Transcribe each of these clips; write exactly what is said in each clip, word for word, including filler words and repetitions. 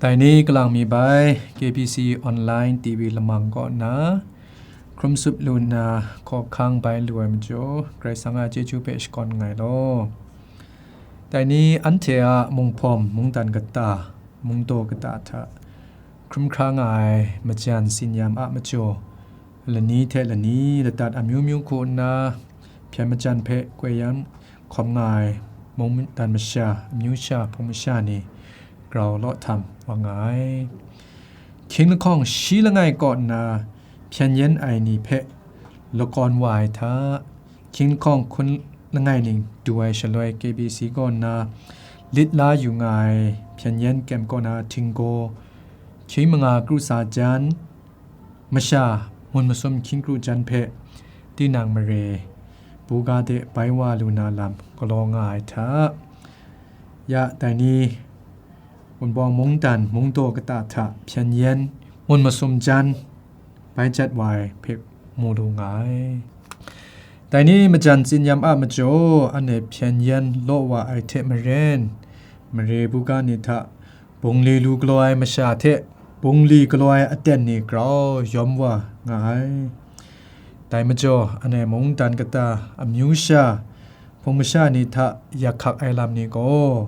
Dai ni kalang mi bai, K B C Online T V lamang kaw nna, hkrum tsup lu nna, hkawhkang bai lu ai majaw, Karai Kasang a chyeju hpe shakawn nngai law. Dai ni anhte a munghpawm, mungdan kata, mungdaw kata hta, hkrum hkra nga ai majan tsin-yam a majaw, lani hte lani ladat amyu myu hku nna, hpyen majan hpe koi yang hkawm nga ai mungdan masha, amyu sha, hpung masha ni grau law htam wa nga ai. Hkying lahkawng shi langai kaw nna hpyen yen ai ni hpe lakawn wa ai hta, hkying lahkawng hkun langai ning du ai shaloi K B C kaw nna lit la yu nga ai hpyen yen kyem kaw na htinggaw, hkying manga kru sa jan, masha, ngun masum hkying kru jan hpe tinang mare buga de bai wa lu na lam galaw nga ai hta, ya dai ni Wunpawng mungdan mungdaw kata hta hpyen yen ngun masum jan bai jat wa ai hpe mu lu nga ai. Dai ni majan tsin-yam a majaw, anhte hpyen yen law wa ai hte maren, mare buga ni hta bungli lu galaw ai masha hte bungli galaw ai aten ni grau yawm wa nga ai. Dai majaw, anhte mungdan kata, amyu sha, hpung masha ni hta yak hkak ai lam ni gaw,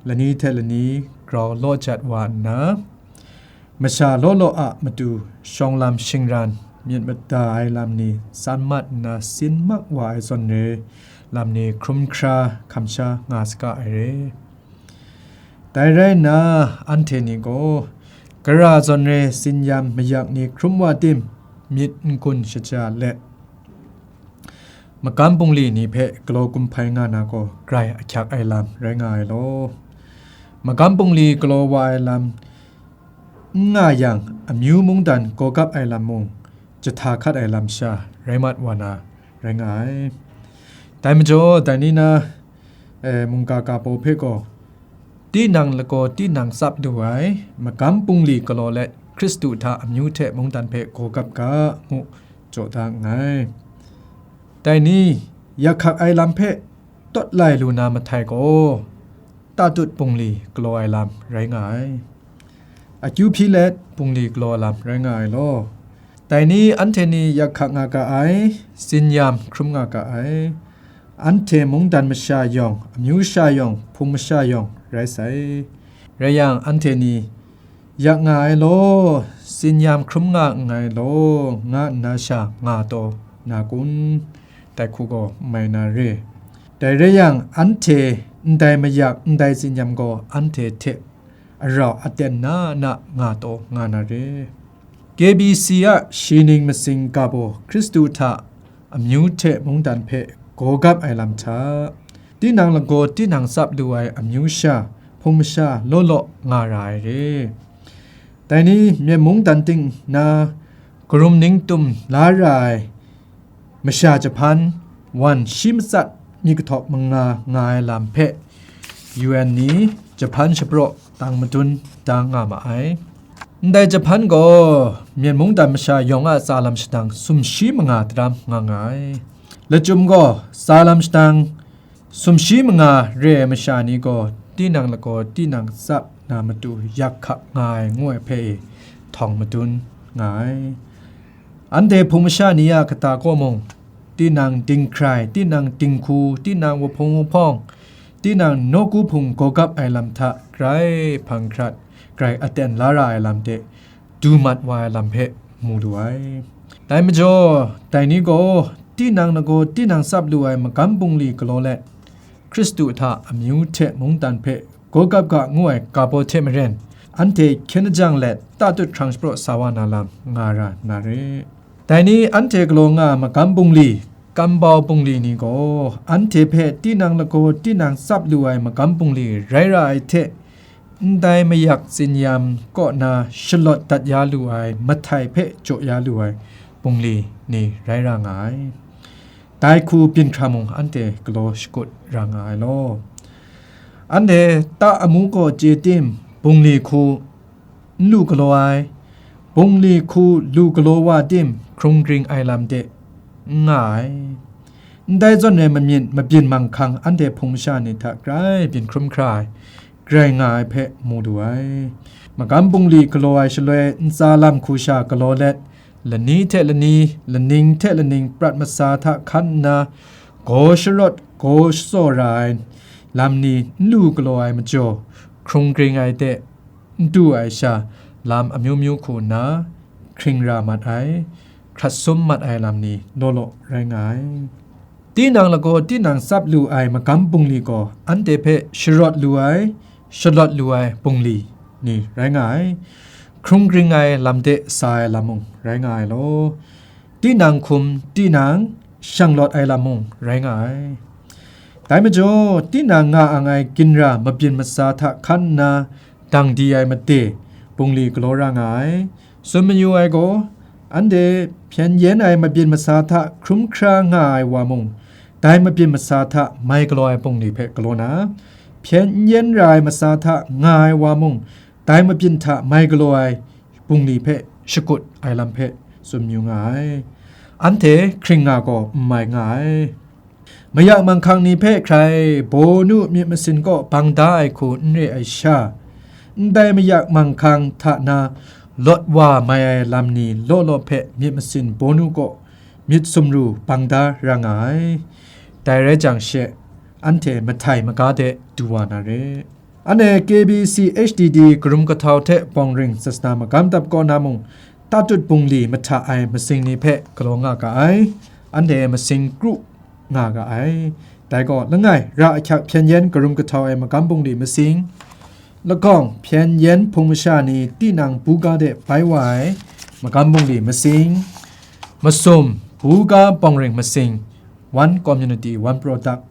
lani hte lani grau law jat wa nna, masha law law a matu shawng lam shingran myit mada ai lam ni san mat nna sin mak wa ai zawn re, lam ni hkrum hkra hkam sha nga saga ai re. Dai rai nna, anhte ni gaw, gara zawn re tsin-yam mayak ni hkrum wa tim, myit n-gun shaja let, magam bungli ni hpe galaw kumhpai nga na gaw, grai ahkyak ai lam rai nga ai law. Magam bungli galaw wa ai lam n nga yang, amyu mungdan gawgap ai lam mung, jahta hkat ai lam sha rai mat wa na rai nga ai. Dai majaw, dai ni na, eh, mungga ga baw hpe gaw, tinang lagaw tinang tsap lu ai, magam bungli galaw let, Hkristu hta amyu hte mungdan hpe gawgap ga, ngu jaw da nngai. Dai ni, yak hkak ai lam hpe tawt lai lu na mahtai gaw, tatut bungli galaw ai lam rai nga ai. Akyu hpyi let bungli galaw ai lam rai nga ai law. Dai ni anhte ni yak hkak nga ga ai, tsin-yam hkrum nga ga ai. Anhte mungdan masha yawng, amyu sha yawng, hpung masha yawng rai sai. Rai yang, anhte ni, yak nga ai law, tsin-yam hkrum nga nngai law, nga nna sha nga taw na kun? Dai hku gaw n mai na re. Dai rai yang, anhte ndai mayak ndai tsin-yam gaw anhte hte arau aten na na nga taw nga na re. K B C a shi ning masing ga baw Hkristu hta amyu hte mungdan hpe gawgap ai lam hta, tinang lagaw tinang tsap lu ai amyu sha, hpung masha law law nga ra ai re. Dai ni myit mungdan ting na, karum ning tum la ra ai masha jahpan, wan shi matsat mi kahtawk manga nga ai lam hpe U N ni jahpan shapraw tang madun da nga ma ai. Ndai jahpan gaw, myit mungdan masha yawng a tsa lam shadang sumshi manga daram nga nga ai. Lachyum gaw, tsa lam shadang sumshi manga re ai masha ni gaw, tinang lagaw tinang tsap na matu yak hkak nga ai ngu ai hpe e htawng madun nga ai. Anhte hpung masha ni a kata kaw mung, tinang dinghkrai, tinang dinghku, tinang wahpung wahpawng, tinang nawku hpung gawgap ai lam hta grai hpang hkrat, grai aten la ra ai lam de, du mat wa ai lam hpe mu lu ai. Dai majaw, dai ni gaw, tinang lagaw tinang tsap lu ai magam bungli galaw let, Hkristu hta amyu hte mungdan hpe gawgap ga ngu ai ga baw hte maren, anhte hkyen ajang let tatut hkrang shapraw sa wa na lam nga ra na re. Dai ni anhte galaw nga ai magam bungli, kambau bungli ni gaw, anhte hpe tinang lagaw tinang tsap lu ai magam bungli rai ra ai hte, ndai mayak tsin-yam kaw na shalawt dat ya lu ai mahtai hpe jaw ya lu ai bungli ni rai ra nga ai. Dai hku byin hkra mung anhte galaw shakut ra nga ai law. Anhte ta amu gaw chye tim, bungli hku n lu galaw ai, bungli hku lu galaw wa tim, hkrung gring ai lam de n nga ai. Ndai zawn rai mamyin, mabyin manghkang anhte hpung masha ni hta grai byin hkrum hkra ai, rai nga ai hpe mu lu ai. Magam bungli galaw ai shaloi ntsa lam hku sha galaw let, lani hte lani, laning hte laning prat masa hta hkan nna, gaw sharawt gaw shatsaw ra ai lam ni n lu galaw ai majaw, hkrung gring ai de, n du ai sha, lam amyu myu hku nna, hkring ra mat ai, hkrat sum mat ai lam ni law law rai nga ai. Tinang lagaw tinang tsap lu ai magam bungli gaw, anhte hpe sharawt lu ai, shalawt lu ai bungli ni rai nga ai. Hkrung gring ai lam de sa ai lam mung rai nga ai law, tinang hkum, tinang shanglawt ai lam mung rai nga ai. Dai majaw, tinang nga ang ai ginra mabyin masa hta hkan nna dang di ai made, bungli galaw ra nga ai. Tsun mayu ai gaw, anhte hpyen yen ai mabyin masa hta hkrum hkra nga ai wa mung, dai mabyin masa hta mai galaw ai bungli hpe galaw na, hpyen n yen ra ai masa hta nga ai wa mung, dai mabyin hta mai galaw ai bungli hpe shakut ai lam hpe tsun mayu nga ai. Anhte hkring nga gaw n mai nga ai. Mayak manghkang ni hpe hkrai, bawnu myit masin kaw bang da ai hku n re ai sha, ndai mayak manghkang hta na lawt wa mai ai lam ni law law hpe myit masin bawnu kaw myit sumru bang da ra nga ai. Dai rai jang she, anhte mahtai maga de du wa na re. Anhte K B C H D D karum kahtau hte bawng ring sasana magam dap kaw na mung, tatut bungli mahta ai masing ni hpe galaw nga ga ai, anhte masing kru nga ga ai. Dai gaw, langai, ra ahkyak hpyen yen karum kahtau ai magam bungli masing, lahkawng hpyen yen hpung masha ni tinang buga de bai wa ai magam bungli masing, masum, buga bawng ring masing, one community, one product,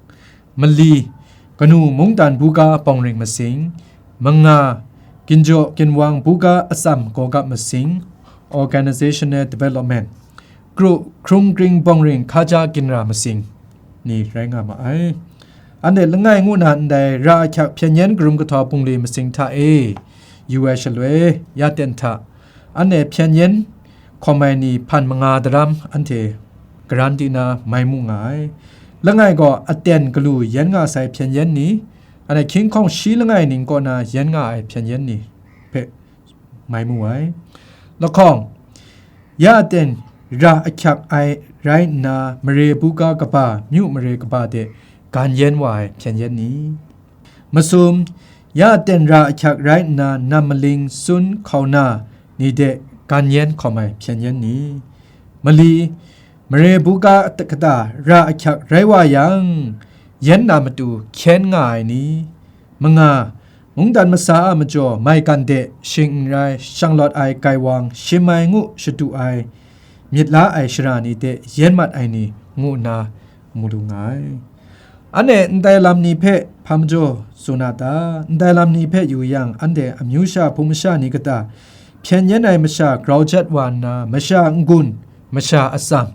mali, kanu mungdan buga bawng ring masing, manga, ginjaw ginwang buga atsam gawgap masing, organizational development, kru hkrung gring bawng ring hkaja ginra masing ni rai nga ma ai. Anhte langai ngu na ndai ra ahkyak hpyen yen karum kahtau bungli masing hta e yu ai shaloi, ya ten hta, anhte hpyen yen hkawm ai ni hpan manga daram anhte garan di na mai mu nga ai. Langai gaw aten galu yen nga sai hpyen yen ni, anhte hkying hkawng shi langai ning kaw na yen nga ai hpyen yen ni hpe mai mu ai. Lahkawng, ya aten ra ahkyak ai rai nna, mare buga kaba, myu mare kaba de gan yen wa ai hpyen yen ni. Masum, ya aten ra ahkyak rai nna, nam maling sun hkauna ni de gan yen hkawm ai hpyen yen ni. Mali, mare buga kata ra ahkyak rai wa yang, yen na matu hkyen nga ai ni. Manga, mungdan masa a majaw maigan de shing n rai shanglawt ai gaiwang, shim ai ngu shadu ai, myit la ai shara ni de yen mat ai ni, ngu nna mu lu nga ai. Anhte ndai lam ni hpe hpa majaw tsun a ta? Ndai lam ni hpe yu yang, anhte amyu sha hpung masha ni kata, hpyen yen ai masha grau jat wa nna, masha n-gun, masha atsam,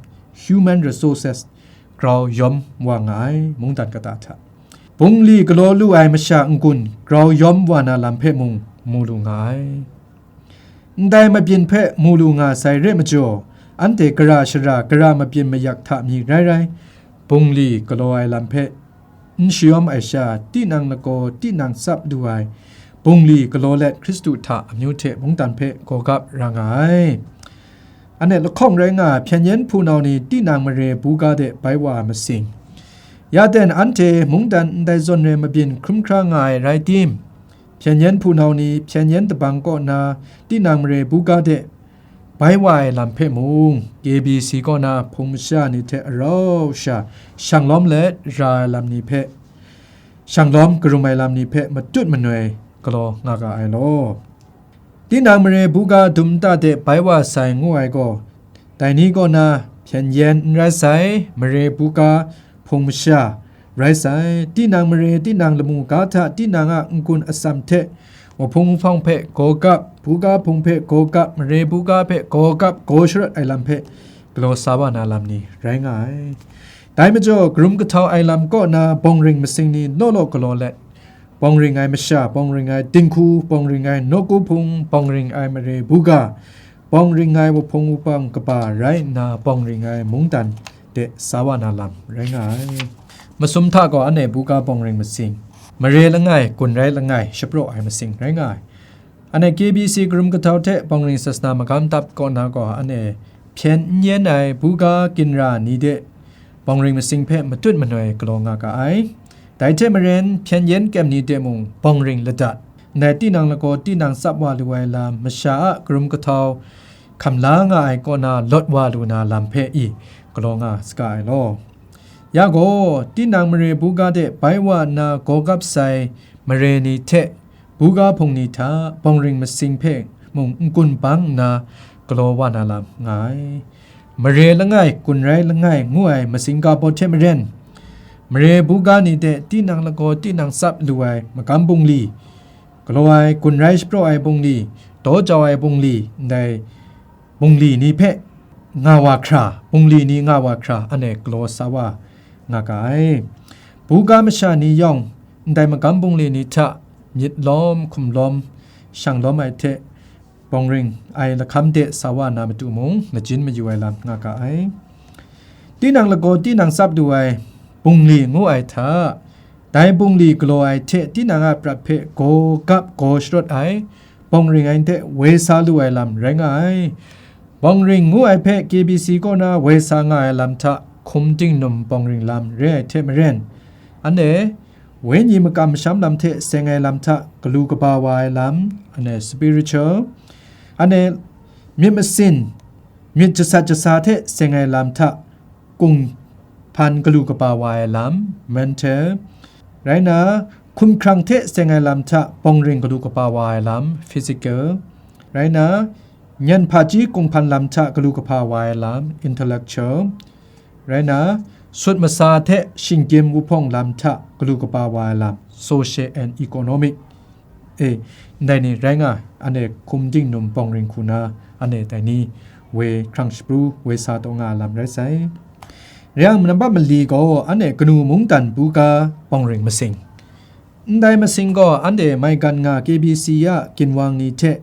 human resources, grau yawm wa nga ai, mungdan kata hta. Bungli galaw lu ai masha n-gun grau yawm wa na lam hpe mung mu lu nga ai. Ndai mabyin hpe mu lu nga sai re majaw, anhte gara shara, gara mabyin mayak hta mi rai rai, bungli galaw ai lam hpe n shayawm ai sha, tinang lagaw tinang tsap lu ai, bungli galaw let Hkristu hta amyu hte mungdan hpe gawgap ra nga ai. Anhte lahkawng rai nga, hpyen yen hpunau ni tinang mare buga de bai wa masing. Ya ten anhte mungdan ndai zawn re mabyin hkrum hkra nga ai rai tim? Hpyen yen hpunau ni hpyen yen dabang kaw na tinang mare buga de bai wa ai lam hpe mung, K B C kaw na hpung masha ni hte arau sha shang lawm let ra ai lam ni hpe, shang lawm karum ai lam ni hpe matut manoi galaw nga ga ai law. Tinang mare buga dum nta de bai wa sai ngu ai gaw, dai ni kaw na hpyen yen n rai sai, mare buga hpung masha rai sai, tinang mare, tinang lamu ga hta, tinang a n-gun atsam hte, wahpung wahpawng hpe gaw gap, buga hpung hpe gaw gap, mare buga hpe gaw gap, gaw sharawt ai lam hpe galaw sa wa na lam ni rai nga ai. Dai majaw, karum kahtau ai lam kaw na bawng ring masing ni law law galaw let, bawng ring ai masha, bawng ring ai dinghku, bawng ring ai nawku hpung, bawng ring ai mare buga, bawng ring ai wahpung wahpawng kaba rai nna, bawng ring ai mungdan de sa wa na lam rai nga ai. Masum hta gaw anhte buga bawng ring masing, mare langai, gun rai langai, shapraw ai masing rai nga ai. Anhte K B C karum kahtau hte bawngring sasana magam dap kaw na gaw, anhte hpyen n yen ai buga ginra ni de bawngring masing hpe matut manoi galaw nga ga ai. Dai hte maren, hpyen yen kyem ni de mung bawngring ladat, ndai tinang lagaw tinang tsap wa lu ai lam, masha a karum kahtau hkam la nga ai kaw na lawt wa lu na lam hpe i galaw nga saga ai law. Ya gaw, tinang mare buga de bai wa nna gawgap sai mare ni hte buga hpung ni hta bawngring masing hpe mung n-gun bang nna galaw wa na lam nga ai. Mare langai, gun rai langai ngu ai masing ga baw hte maren, mare buga ni de tinang lagaw tinang tsap lu ai magam bungli, galaw ai, gun rai shapraw ai bungli, daw jau ai bungli, ndai bungli ni hpe nga wa hkra, bungli ni nga wa hkra, anhte galaw sa wa nga ga ai. Buga masha ni yawng, ndai magam bungli ni hta myit lawm, hkum lawm, shang lawm ai hte, bawngring ai lahkam de sa wa na matu mung, majin mayu ai lam nga ga ai. Tinang lagaw tinang tsap lu ai bungli ngu ai hta, dai bungli galaw ai hte tinang a prat hpe gaw gap gaw sharawt ai, bawngring ai hte woi sa lu ai lam rai nga ai. Bawngring ngu ai hpe K B C kaw na woi sa nga ai lam hta hkum tingnum bawngring lam re ai hte maren, anhte wenyi makam masham lam hte seng ai lam hta galu kaba wa ai lam, anhte spiritual, anhte myit masin, myit jasat jasa hte seng ai lam hta kunghpan galu kaba wa ai lam, mental, rai nna, hkumhkrang hte seng ai lam hta bawngring galu kaba wa ai lam, physical, rai nna, nyan hpaji kunghpan lam hta galu kaba wa ai lam, intellectual, rai nna, sut masa hte shinggyim wuhpawng lam hta galu kaba wa ai lam, social and economic, e, ndai ni rai nga, anhte hkum tingnum bawngring hku na, anhte dai ni woi hkrang shapru, woi sa taw nga ai lam rai sai. Rai yang, nambat mali gaw anhte kanu mungdan buga bawngring masing. Ndai masing gaw anhte maigan nga K B C a ginwang ni hte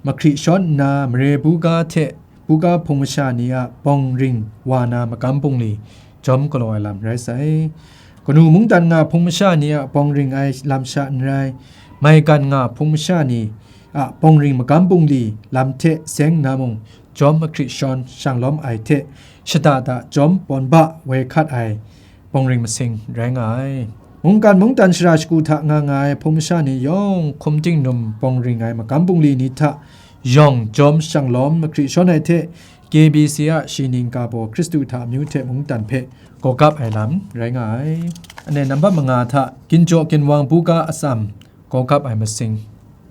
mahkri shawn nna, mare buga hte buga hpung masha ni a bawngring wa na magam bungli jawm galaw ai lam rai sai. Kanu mungdan nga hpung masha ni a bawngring ai lam sha n rai, maigan nga hpung masha ni a bawngring magam bungli lam hte seng nna mung, jawm mahkri shawn shang lawm ai hte, shada da jawm pawn ba woi hkat ai bawngring masing rai nga ai. Mungkan mungdan shara shagu hta nga nga ai hpung masha ni yawng hkum tingnum bawngring ai magam bungli ni hta yawng jawm shang lawm mahkri shawn ai hte, K B C a shi ning ga baw Hkristu hta amyu hte mungdan hpe gaw gap ai lam rai nga ai. Anhte nambat manga hta ginjaw ginwang buga atsam gaw gap ai masing,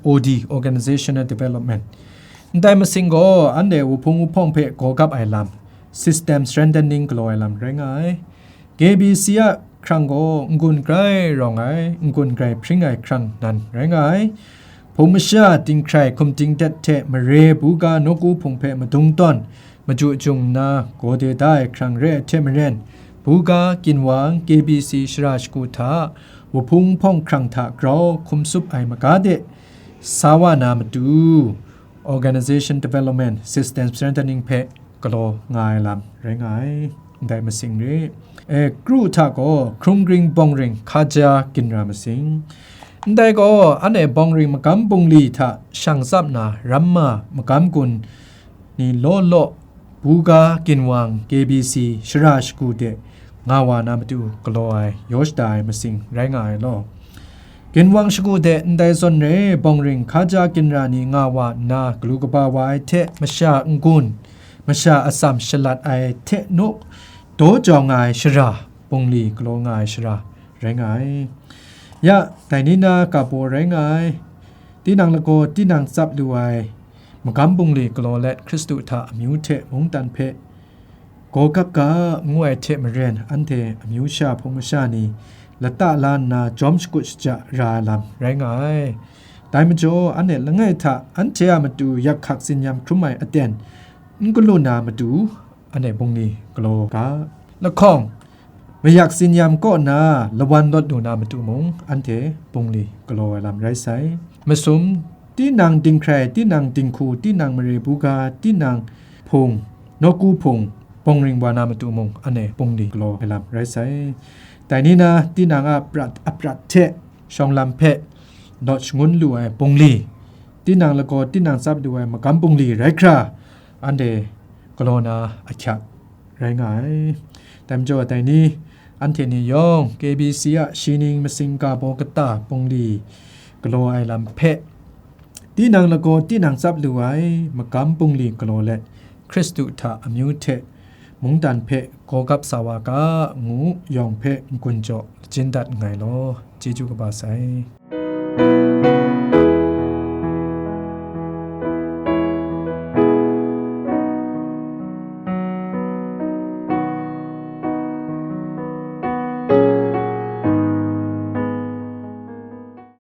O D, Organizational Development. Ndai masing gaw anhte wuhpung wuhpawng hpe gaw gap ai lam, system strengthening galaw ai lam rai nga ai. K B C a hkrang gaw n-gun grai rawng ai, n-gun grai hpring ai hkrang nan rai nga ai. Hpung masha, dinghkrai, hkum dingdet hte mare buga nawku hpung hpe madung tawn, maju jung nna gaw de da ai hkrang re ai hte maren, buga, ginwang, K B C shara shagu hta wuhpung hpawng hkrang hta grau hkum tsup ai maga de sa wa na matu, Organization Development, System Strengthening hpe galaw nga ai lam rai nga ai. Ndai masing re. E, kru hta gaw hkrung gring bawngring hkaja ginra masing. Ndai gaw anhte bawngring magam bungli hta shang tsap na ramma magam gun ni law law, buga, ginwang, K B C shara shagu de nga wa na matu galaw ai, yaw shada ai masing rai nga ai law. Ginwang shagu de ndai zawn re bawngring hkaja ginra ni nga wa nna galu kaba wa ai hte masha n-gun, masha atsam shalat ai hte naw daw jau nga ai shara, bungli galaw nga ai shara rai nga ai. Ya, dai ni na ga baw rai nga ai. Tinang lagaw tinang tsap lu ai magam bungli galaw let Hkristu hta amyu hte mungdan hpe gaw gap ga ngu ai hte maren, anhte amyu sha hpung masha ni lata la nna jawm shakut shaja ra ai lam rai nga ai. Dai majaw, anhte langai hta anhte a matu yak hkak tsin-yam hkrum ai aten n galu na matu, anhte bungli galaw ga. Lahkawng, mayak tsin-yam kaw na lawan lawt lu na matu mung, anhte bungli galaw ai lam rai sai. Masum, tinang dinghkrai, tinang dinghku, tinang mare buga, tinang hpung, nawku hpung, bawngring wa na matu mung, anhte bungli galaw ai lam rai sai. Dai ni na, tinang a prat, aprat hte shawng lam hpe lawt shangun lu ai bungli, tinang lagaw tinang tsap lu ai magam bungli rai hkra, anhte galaw na ahkyak rai nga ai. Dai majaw dai ni, anhte ni yawng K B C a shi ning masing ga baw kata bungli galaw ai lam hpe, tinang lagaw tinang tsap lu ai magam bungli galaw let, Hkristu hta amyu hte mungdan hpe gaw gap sa wa ga, ngu yawng hpe n-gun jaw lachin dat nngai law. Chyeju kaba sai.